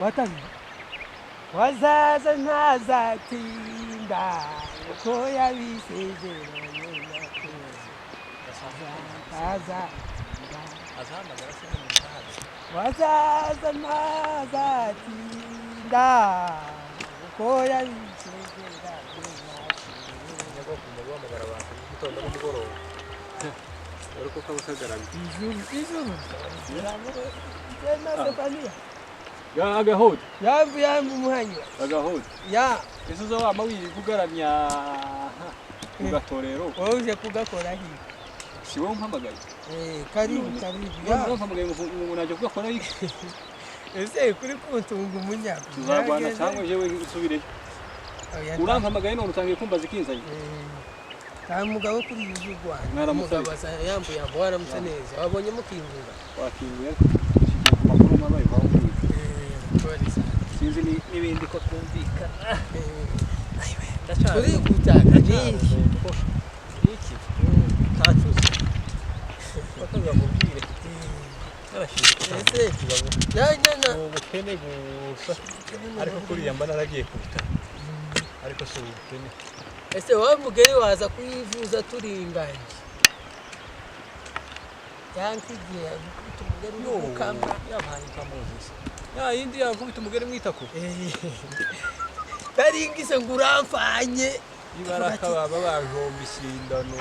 Watangiye wazaza ntazatinda uko yabisezeranye ntazatinda azahamagara se n'umuntu ahari. Wazaza ntazatinda uko yabisezeranye. Nyagakunda guhamagara abantu mu gitondo n'umugoroba, dore ko kaba kagaramye. Ijuru ijuru Stefania. Agahodi. Yambu yambu muhanywa. Agahodi. Ya. Ese uza wama wirirwa ugaramya ku gatorero? Wowe uje kugakora iki? Si wowe umpamagaye? Eh, karibu karibu. None umpamagaye ngo najya kugakora iki? Ese kuri kuntunga umunyago. Tuzarwana cyangwa jewe nsubireyo? Urampamagaye none utangiye kumbaza ikinzanye. Nta mugabo kuri uyu Rwanda. Umugabo asa yambu yambu waramutse neza. Wabonye mukingura. Wakinguye ku makuru mabaye vaho. Sinzi n'ibindi ko twumvikana. Turi gutaka niki? Niki? Ntacuze. Bakaza kubwire. Narashize. Ese na ubukene gusa. Ariko kuriya mba naragiye ku bitaro. Ariko si ubukene. Ese wowe mugeri waza kuyivuza turinganje. Yankigiye gukubita umugeri n'ukama. Yabaye nkamuzi. Ya yindi yankubita umugeri mwitako. Taringise ngo uramfanye. Ibaraka baba banjomba isindano.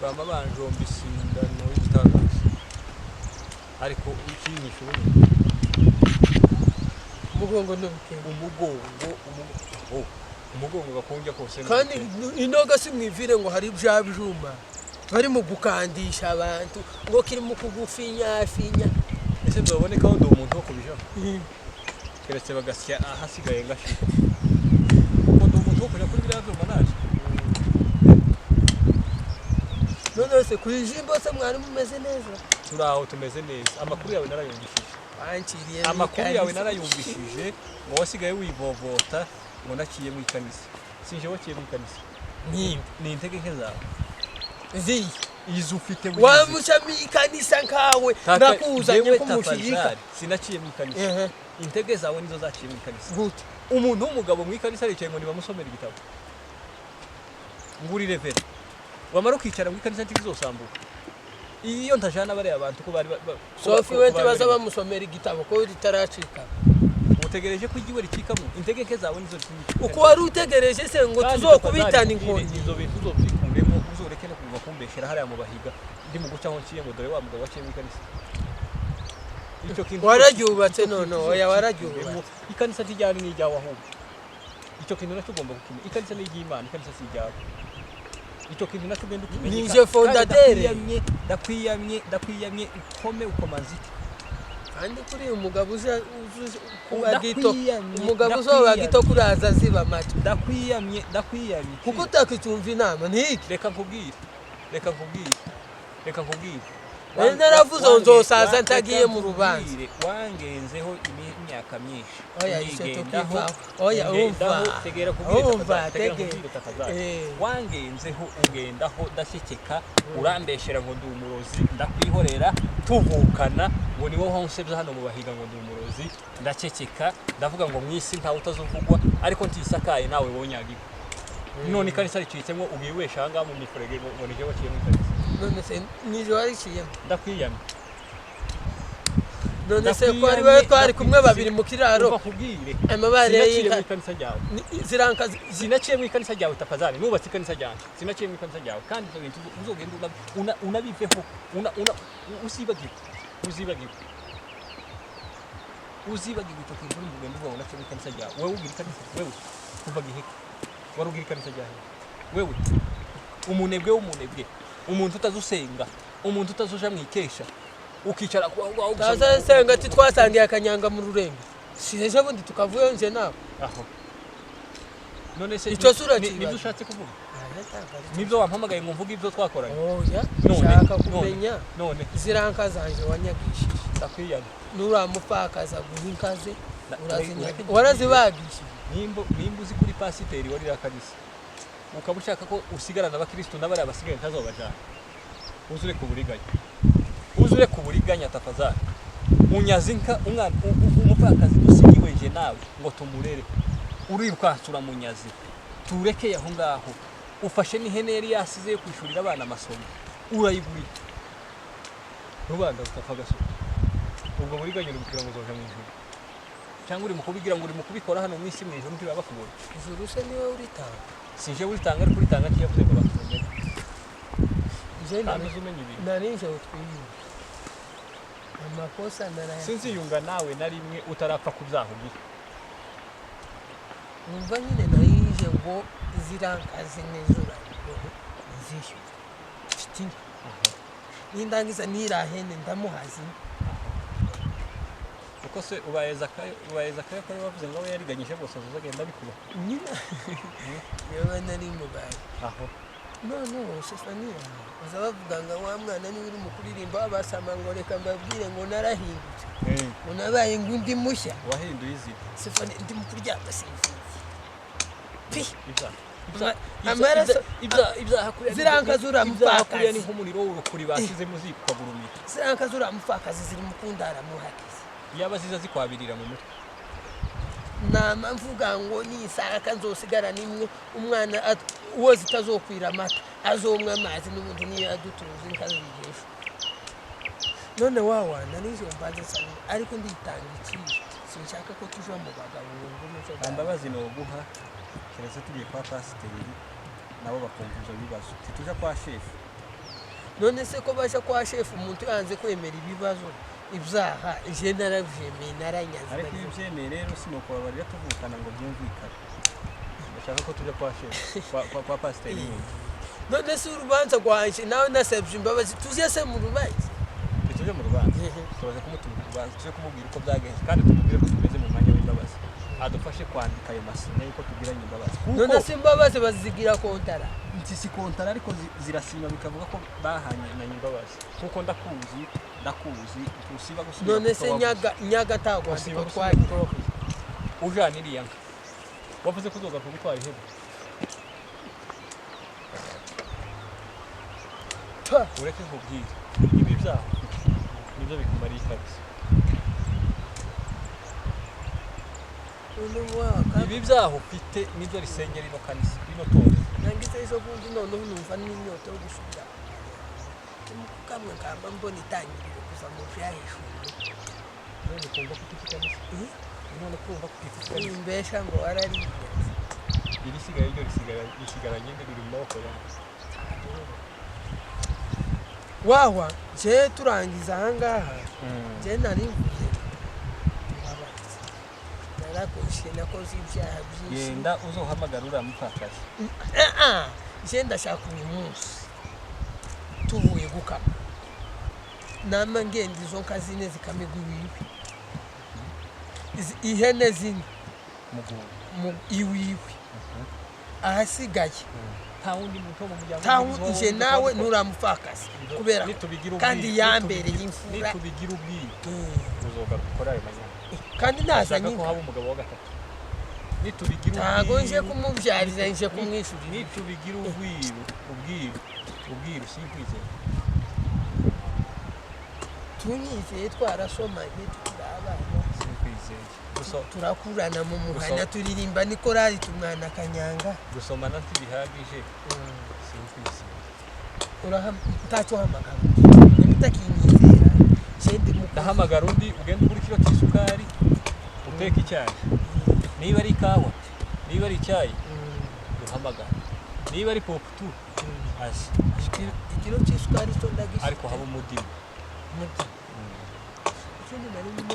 Baba banjomba isindano y'igitangaza. Ariko ikinyisho umugongo n'ubukene. Umugongo umugongo gakunja kose. Kandi inoga si mwivire ngo hari bya bijuma bari mu gukandisha abantu ngo kiri mu kugufinya finya. Ese ndaboneka aho ndi umuntu wo kubija? Keretse bagasya ahasigaye ngashira. Kuko ndi umuntu wo kuja kuri biriya vyuma naje. None se kwijimbo se mwari mumeze neza? Turaho tumeze neza. Amakuru yawe narayumvishije. Wanciriye. Amakuru yawe narayumvishije ngo wasigaye wivovota ngo naciye mu ikanisa. Sinje waciye mu ikanisa. Ni intege nke zawe. Zi izo ufite wamuca mu ikanisa nkawe nakuzanye kumushirika. Sinaciye mu ikanisa. Intege zawe nizo zaciye mu ikanisa. Gute? Umuntu w'umugabo mu ikanisa aricaye ngo nibamusomere igitabo. Nguri revera. Wamara ukicara mu ikanisa ntikizosambuka. Iyo ntajana bariya abantu ko bari Sofi we ntibaza bamusomera igitabo ko ritaracika. Utegereje ko igiwe ricikamo intege nke zawe nizo zicika. Uko wari utegereje se ngo tuzokubitana inkoni? Izo bintu uzobyikuremo uzoreke no kuva kumbeshera hariya mu bahiga ndi mu guca aho nciye ngo dore wa mugabo waciye mu ikanisa. Icyo kintu wararyubatse none oya wararyubatse. Ikanisa ntijyari n'ijyawe ahubwo. Icyo kintu nacyo ugomba kukimenya. Ikanisa ni iry'Imana, ikanisa si ijyawe. Icyo kintu nacyo ugenda ukimenya. Nije fondateur. Ndakwiyamye ndakwiyamye ukome ukomanzike. Kandi kuri uyu mugabo uza kuba gito, umugabo uzoba gito kuraza ziba amatwi. Ndakwiyamye ndakwiyamye. Kuko utakitumva inama ntiki. Reka nkubwire. Reka nkubwire. Reka nkubwire. Nari naravuze ngo nzosaza ntagiye mu rubanza. Wangenzeho imyaka myinshi. Oya icyo tukivaho. Oya umva. Tegera kubwira tegera. Wangenzeho ugendaho ndashyikeka urambeshera ngo ndi umurozi ndakwihorera tuvukana ngo ni wowe unsebya hano mu bahiga ngo ndi umurozi ndaceceka ndavuga ngo mwisi ntawe utazuvugwa ariko ntisakaye nawe wonyagirwa. None ikanisa ricitsemo ugiwesha aha ngaha mu mifurege ngo nije waciye mu ikanisa. None se nije wariciyemo? Ndakwiyamye. None se ko ari wowe twari kumwe babiri mu kiraro? Amabare y'inka mu ikanisa ryawe. Ziranka sinaciye mu ikanisa ryawe tafadhali nubatse ikanisa ryanje. Sinaciye mu ikanisa ryawe kandi ibyo bintu uzogenda unabiveho usibagirwe. Uzibagirwe. Uzibagirwe icyo kintu uri mugenda uvuga ngo naciye mu ikanisa ryawe. Wewe ugira ikanisa wewe kuva giheka. Wari ugira ikanisa ryawe. Wewe umunebwe w'umunebwe. Umuntu utazusenga, umuntu utazuja mwikesha. Ukicara kwa tazasenga ati twasangiye akanyanga mu rurembo. Si ejo bundi tukavuye nje nawe. Aho. None se icyo sura nibyo ushatse kuvuga? Nibyo wampamagaye ngo mvuge ibyo twakoranye? Oya, nshaka kumenya. None ziranka zanje wanyagishije. Ndakwiyana. Nuramupfakaza guha inkaze urazinyaga. Warazibagishije. Nimba uzi kuri pasiteri wari rakanisa. Ukaba ushaka ko usigarana abakristo n'abari abasigaye ntazobajana. Uzure kuburiganya. Uzure kuburiganya tafadhali. Unyaze inka umwana umupfakazi dusigiwe je nawe ngo tumurere, urirukansa uramunyaze. Turekeye aho ngaho, ufashe n'ihene yari yasize yo kwishurira abana amasomo urayigurira. Rubanda rutapfa agasuka. Ubwo buriganya uri kugira ngo uzoja mu ijuru, cyangwa uri mu kubigira ngo uri mu kubikora hano mu isi, mu ijuru ntibaba bakubona. Ijuru se niwe uritanga? Sinje uritanga, ariko uritanga ntiyavuze ngo batumenye. Nje Kandi uzi umenya ibintu. Nari nje utwiyunge amakosa naraya. Sinziyunga nawe na rimwe utarapfa kubyaha ugira. Numva nyine narije ngo zirankaze neza, urabibona, nzishyura mfite inka, nindangiza nirahene ndamuhazi. Kuko se ubaye Zakayo, ubaye Zakayo ko bavuze ngo abe yariganyije bose azoza agenda abikuba. Nyine yewe nari mubaye. Aho. Noneho Sefaniya baza bavuga ngo wa mwana niwe uri mu kuririmba basama, ngo reka mbabwire ngo narahindutse, ngo nabaye ngo undi mushya. Wahinduye izina. Sefani, ndi mu kuryama sinziye pi. Ibyaha. Amaraso Ibyaha kuriya. Ziranka zuriya Ibyaha kuriya mupfakazi. Ni nk'umuriro w'urukuri basize mu ziko ukagurumira. Ziranka zuriya mupfakazi ziri mu kundara muhakize. Yaba ziza zikwabirira mu mutwe. Nama mvuga ngo nisaka nzosigara nimwe umwana uwo zitazokwira amata azomwa amazi, n'ubundi niyo yadutuza inka zigesha. None wawana nijoro mbanze nsanga, ariko nditanga ikibi, sinshaka ko tuja mu bagabo ngo umuco. Nta mbabazi noguha keretse tugiye kwa pasiteri, nabo bakumva ibyo bibazo, ntituja kwa shefu. None se ko baja kwa shefu umuntu yanze kwemera ibibazo, ibyaha je naravyemeye, naranyaze. Ariko iyo ubyemeye rero sinukubabarira tuvukana ngo byumvikane. Ndashaka ko tujya kwa shefu, kwa pasiteri nyine. None se urubanza rwanje nawe nasabye imbabazi, tuje se mu rubanza? Ntitujye mu rubanza, turaza kumutuma urubanza, tujye kumubwira uko byagenze kandi tumubwire ko tumeze mu mwanya w'imbabazi, adufashe kwandika ayo masinya y'uko tugiranye imbabazi. None Kuko se imbabazi bazigira kontara? Nti si kontara, ariko zirasinywa bikavuga ko bahanye imbabazi, kuko ndakuzi, ndakuzi, ntusiba gusubira None kuko se wavuze. Nyaga nyaga Usiba tagwandiko gusubira twagira. kuko wavuze. Ujana iriya nka wavuze ko uzogaruka gutwara ihene. Pa. Ureke nkubwire, ibi byaha nibyo bikumariye kabisa. None waka. Ibi byaha ufite nibyo risengera ino kanisa, rino torero. Nangize ejo bundi, noneho numva n'inyota yo gusubira kamwe kamba mbona itangiriro kuva mu byahishuwe. None ukumva ko ufite ikanisa, none kumva ko ufite ikanisa. Imbesha ngo warariye. Irisigaye ryo risigaranye riri mu maboko yawe. Wawa je turangiza ahangaha, je nari mvuze mbabazi, narakoshe, nakoze ibyaha byinshi. Genda uzohamagara uriya mupfakazi. Ah, ah, je ndashaka uyu munsi tuvuye gukama nama ngenda izo nka zine zikamigwa iwiwe. Ihene zine Mugunga. Mu iwiwe, ahasigaye Nta wundi muntu wo mu muryango nta ubizi, wowe nje wundi nawe twabikora. nturamupfakazi kubera Nitubigira kandi yambereye imfura. Nitubigira ubwiru uzogaruka ukore ayo manyanga. Kandi nazanye Ndashaka ko inka. haba umugabo wa gatatu nitubigira Ntago nje ubwiru. kumubyariza, nje kumwishyurira. Nitubigira ubwiru sinkwizeye. Tunyizeye, twarasomanye tukiri abana. Sinkwizeye. Turakurana mu muhana, turirimba nikorari tumwana kanyanga. Gusomana ntibihagije, sinkwizeye. Ntacyo uhamagara niba utakinyizera, je ndi mukozi. Ndahamagara undi, ugenda ugura ikiro cy'isukari uteke icyayi, niba ari ikawa, niba ari icyayi. Duhamagara niba ari poputu azi. Ikiro cy'isukari cyo ndagifite. Ariko haba umudimu. Muti ikindi nari ndimo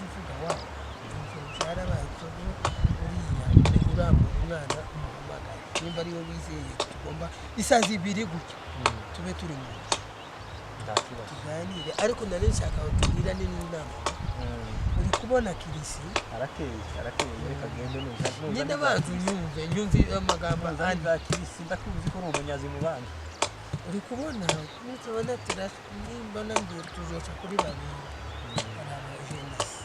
mvuga wa ibintu byarabaye byo uriya urambura umwana umuhamagara, nimba ariwe wizeye, tugomba isaha 2 gutya tube turi mu nzu. Nta kibazo. Tuganire, ariko nari nshaka aho tugirane n'inama. Uri kubona kirisi. Arakeye, arakeye, reka agende nuza Nyine banza unyumve, nyumve amagambo nuza ane. Za kirisi ndakuzi ko uri umunyazi mu bandi. Uri kubona nitubona nimbona ngo tuzoca kuri babiri, hari abajenasi,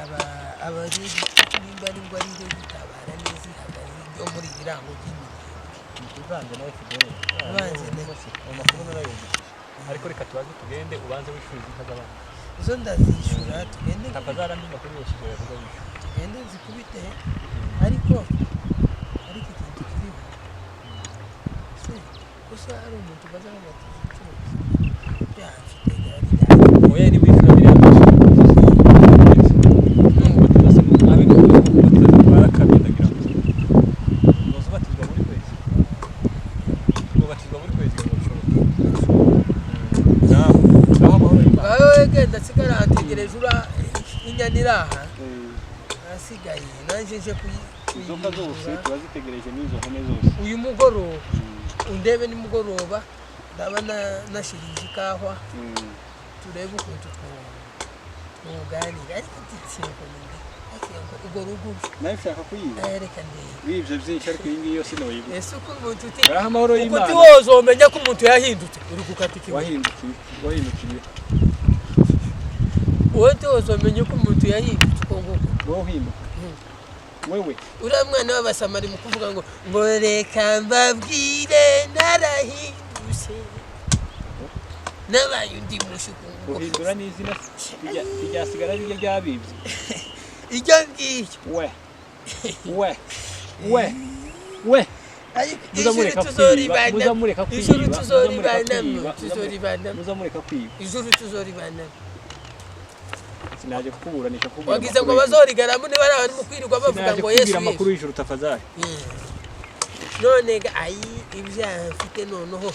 aba abaregi, nimba ari ngo ari gutabara neza ihagaze ryo muri birango by'imirenge. Uvanze nawe Fidele. Uvanze ayo makuru narayumvise, ariko reka tubanze tugende ubanze wishurize inka z'abandi. Izo ndazishyura, tugende. Tafadhali, andi makuru yose uzoyavuga wishyura. Tugende nzikubite, ariko ikintu kiriho se gusa hari umuntu bazabatiza ubucuruzi byamfite gari. Oya, ni muri famille yacu. Kubatiza se abe kubatiza barakamye, ndagira ngo uzoza ubatizwa buri kwezi. Ubatizwa buri kwezi ngo bishoboke. Naho naho amahoro y'Imana. Ngaho genda, sigara ntegereje ura inyana iri aha ahasigaye nanjye nje Izo nka zose kuyigura. turazitegereje n'izo hene zose. Uyu mugoroba undebe, nimugoroba ndaba nashirije ikahwa, turebe ukuntu twuganira, ariko nditsinko urwo rugo. Nawe ushaka kuyiba. Reka ndebe. Wibye byinshi, ariko iyi ngiyi yose ntiwayibura. Ese uko umuntu uti Ngaho amahoro uko y'Imana. uti wozomenya ko umuntu yahindutse uri gukata ikibuye. Wahindukiye, wahindukiye. Wowe ntiwozomenya ko umuntu yahindutse uko nguko. Wowe uhinduka wewe. Uriya mwana w'abasamari mu kuvuga ngo reka mbabwire, narahindutse, nabaye undi mushi uko nguko. Guhindura n'izina ryasigara ari ryo ryabibye. Ibyo ngibyo. We we we we. Ariko Muza ijuru mureka kwiba, tuzoribanamo. muza mureka kwiba, Ijuru muza mureka tuzoribanamo. kwiba, Tuzoribanamo. muza mureka kwiba. Ijuru tuzoribanamo. Sinaje kukuburanisha, kukubwira Wagize ngo amakuru y'ijuru. bazorigaramo niba ari abarimo kwirirwa bavuga Sinaje ngo Yesu kukubwira amakuru Yesu. y'ijuru, tafadhali. None ga ayi ibyaha mfite noneho,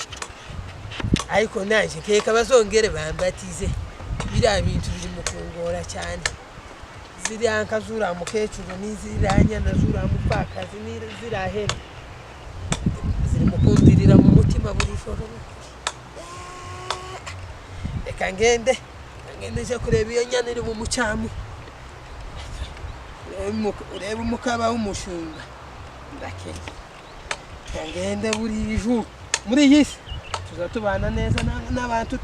ariko naje nkeka bazongere bambatize. Biriya bintu biri mu kungora cyane, ziriya nka zuriya mukecuru n'iziriya nyana zuriya mupfakazi n'iziriya hene ziri mu kundirira mu mutima buri joro. Reka ngende, reka ngende nje kureba iyo nyana iri mu mucyamu, urebe umukaba w'umushumba. Ndakenya, reka ngende. Buri juru muri iyi si tuzatubana neza n'abantu.